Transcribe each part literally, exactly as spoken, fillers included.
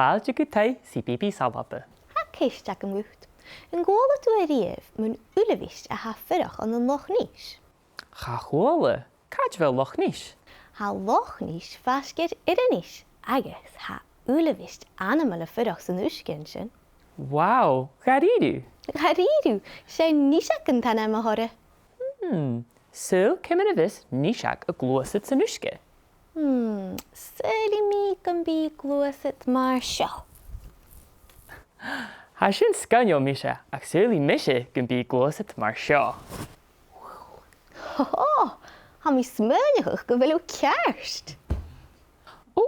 fàilte gu Taigh C B B S Alba. Tha ceist agam dhut. An cuala tu a-riamh mun uilebheist a tha a' fuireach ann an Loch Nis? Cha chuala. Càit a bheil Loch Nis? Tha Loch Nis faisg air Inbhir Nis, agus tha uilebheist ainmeil a' fuireach san uisge an sin. Wow, dha-rìribh? Dha-rìribh, 's e Niseag an t-ainm a th' oirre. Hmm, saoil ciamar a bhios Niseag a' gluasad san uisge? Hmm, saoilidh mi gum bi i a' gluasad mar seo. Tha sin sgoinneil, mise, ach saoilidh mise gum bi i a' gluasad mar seo. Ho, ho! Tha mi a' smaoineachadh gu bheil thu ceart. Ò,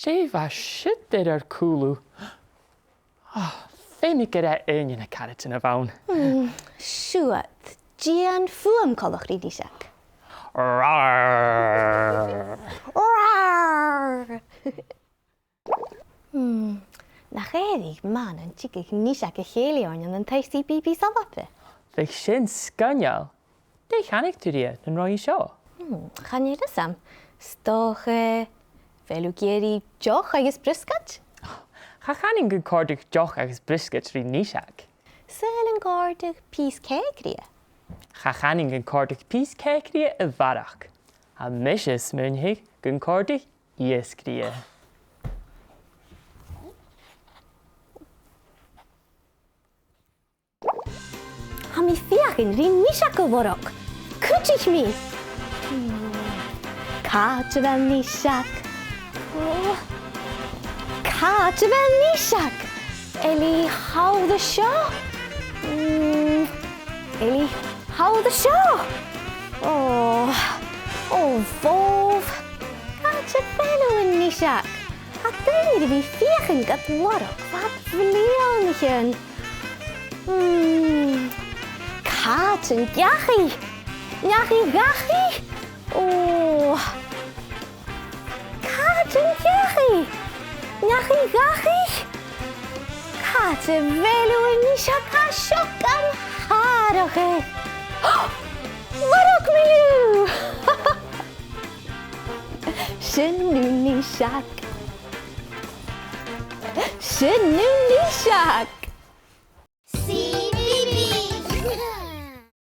dè bha siud air ar cùlaibh? Ah, feumaidh gur e aon de na caraidean a bh' ann. Hmm, siuthad, dèan fuaim coltach ri Niseag. Rar! Rar! Hmm, nach èireadh math nan tigeadh Niseag a chèilidh oirnn ann an Taigh C B B S Alba? Bhiodh sin sgoinneil. Dè chanadh tu rithe nan robh i seo? Hmm, chan eil fhios agam. 'S dòcha, a bheil thu ag iarraidh deoch agus briosgaid? Cha chanainn gun còrdadh deoch agus briosgaid ri Niseag. Saoil an còrdadh pìos cèic rithe? Cha chanainn gun còrdadh pìos cèic rithe a bharrachd. Tha mise a' smaoineachadh gun còrdadh iasg rithe. Tha mi a' feuchainn ri Niseag a lorg. Cuidich mi! Càit a bheil Niseag? Ò, càit a bheil Niseag? A bheil i thall an seo? Mm, a bheil i thall an seo? Ò, ò, bhobh. Càit a bheil thu, a Niseag? Tha daoine air a bhith a' feuchainn gad lorg fad bhliadhnaichean. Mm, càit an deach i? An deach i dhachaigh? Ò, càit an deach i? An deach i dhachaigh? Càit a bheil thu, a Niseag? Tha seo gam shàrachadh. Lorg mi thu! Sin thu, a Niseag. Sin thu, a Niseag.